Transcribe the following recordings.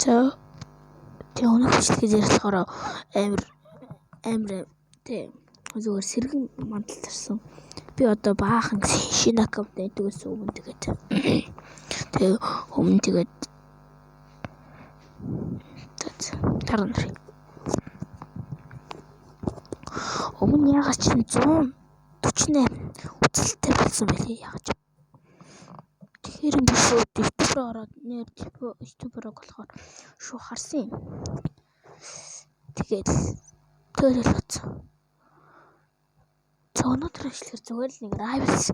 За тэгээ өнөөх бичлэгээ зэрэг болохоор амар амар тэ зүгээр сэргэн мандалтарсан. Би одоо баахан шинэ аккаунт байдаг гэсэн өмнө тэгээд тэгээ өмнө тэгээд таран өмнө яагаад ч 148 үзэлттэй болсон байлээ яагаад ч. Тэгэхээр би шууд YouTube руу ороод нэр YouTube руу болохоор шууд харсан юм. Тэгээд тэгэл бодсон. За өнөөдөр бичлэгээр зүгээр л нэг Rivals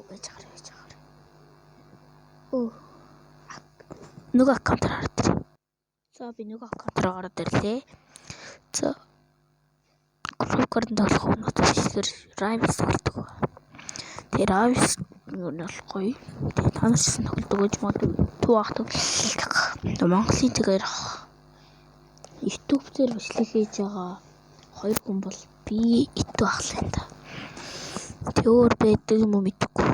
байж байгаа байж байгаа. Нөгөө аккаунтаар ороод ирээ. За би нөгөө аккаунтаар ороод ирлээ. За Grow Garden тоглох өнөөдөр бичлэгээр Rivals тоглодог. Тэгээ Rivals юу нь бол гоё. Тэгээ та нар ч гэсэн тоглодог гэж магадгүй төв ах тоглох. Монголын тэгэхээр YouTube дээр бичлэг хийж байгаа хоёр хүн бол би Итүү ах л энэ. Тэг өөр байдаг юм уу мэдэхгүй.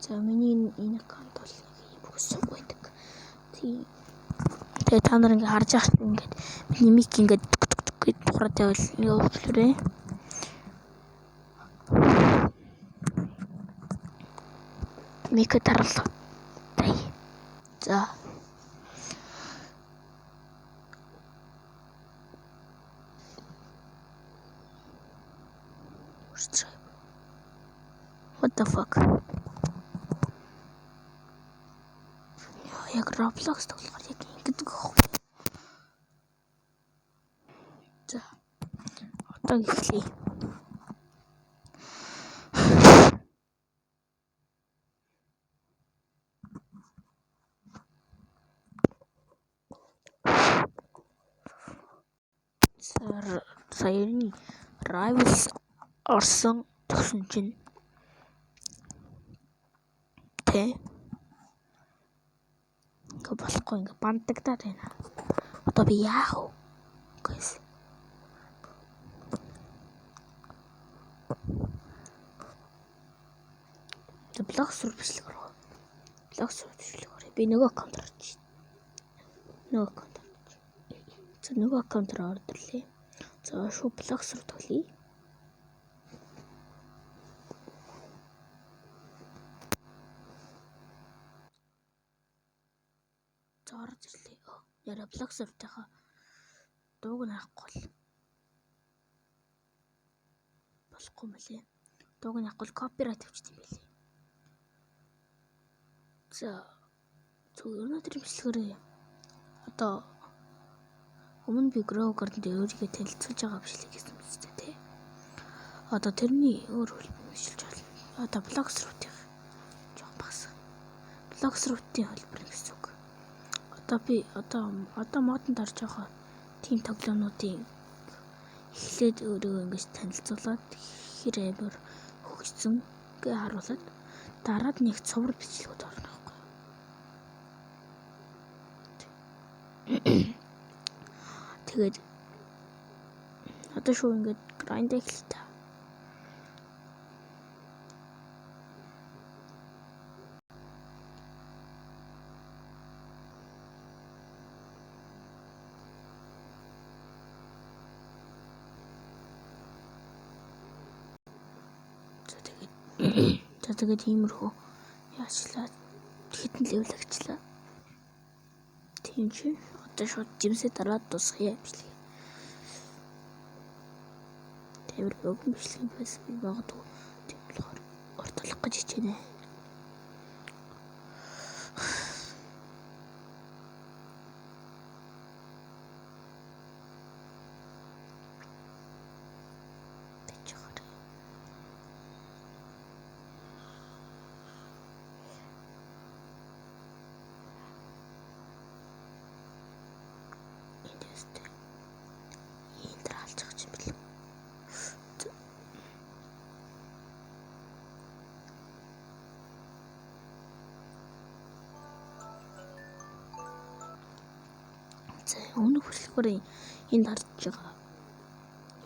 За миний энэ аккаунт бол нэг юм өгсөн байдаг. Тийм. Тэгээ та нар ингээ харж байгаа чинь ингээд миний мик ингээд гэж тухраад байвал нэг өвчлөрөө. Мик дараалал. За. What the fuck? Яг Roblox тоглохоор яг ингэдэг аахгүй. За. Одоо эхлэе. Саяны Rivals орсон тэгсэн чинь тэ ингээ болохгүй ингээ бандагдаад байна. Одоо би яах вэ? Guys. За блог сур бичлэг ороо. Блог сур бичлэг ороо. Би нөгөө аккаунт орж. Нөгөө аккаунт орж. За нөгөө аккаунт руу ороод ирлээ. За шууд блог сур тоглоё. За орж ирлээ. Яра блог суртайхаа дууг нь харахгүй л болохгүй мөлий. Дууг нь харахгүй копирайт авчт юм байлээ. За зөв өнөөдрийн бичлэгээр одоо өмнө би Grow Garden дээр өөрийгөө танилцуулж байгаа бичлэг хийсэн биз дээ тий. Одоо тэрний өөр хөлбөр бичлж болно. Одоо Blox Fruit-ийн жоох багс. Blox Fruit-ийн хөлбөр гэсэн үг. Одоо би одоо модонд орж байгаа тийм тоглоомнуудын эхлээд өөрийгөө ингэж танилцуулаад хэр амар хөгжсөн гэ харуулад дараад нэг цуврал бичлэгүүд орно байхгүй. Тэгээд одоо шүү ингээд grind эхэллээ та. За тэгээд иймэрхүү яачлаа хэдэн level агчлаа. Тийм чи одоо шууд жимсээ дараад дуусгая бичлэг. Тэр богино бичлэг байсан би магадгүй тийм болохоор урталах гэж хичээнэ. За өмнөх хөшлөгөөр энд харж байгаа.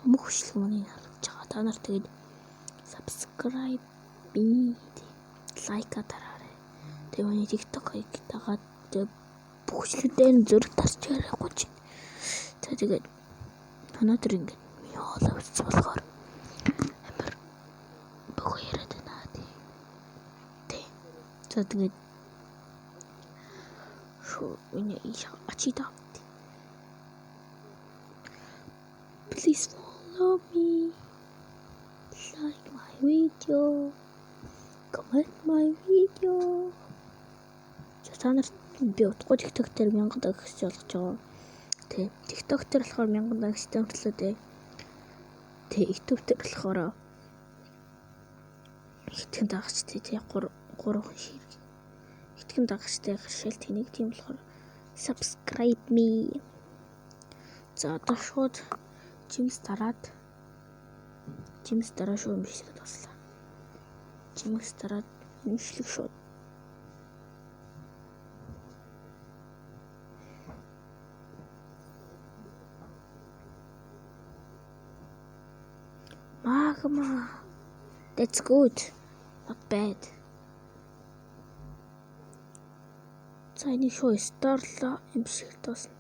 Өмнөх хөшлөг маань энд харж байгаа. Та нар тэгээд Subscribe me. Like дараарай. Тэгээ миний TikTok хаяг дагаад бүх бичлэгдээр нь зөрг тарч ярихгүй чинь. За тэгээд өнөөдөр ингээд миний хоолой өвдсөн болохоор амар бөгөө яриад байна тий. Тий. За тэгээд шүү миний ачи та. Please follow me. Like my video. Comment my video. За та нарт би утгагүй TikTok дээр 1000 дагагч болгож байгаа. Тэ. TikTok дээр болохоор 1000 дагагчтай хүртлээ тэ. Тэ YouTube дээр болохоор хэдхэн дагагчтай тэ 3 3 хүн шир. Хэдхэн дагагчтай шил тэнэг тийм болохоор subscribe me. За одоо шууд жимс дараад жимс дараа шууд бичлэг дуслаа. Жимс дараад бичлэг шууд. Magma. That's good. Not bad. За энийг шууд сторлоо юм шиг дуусна.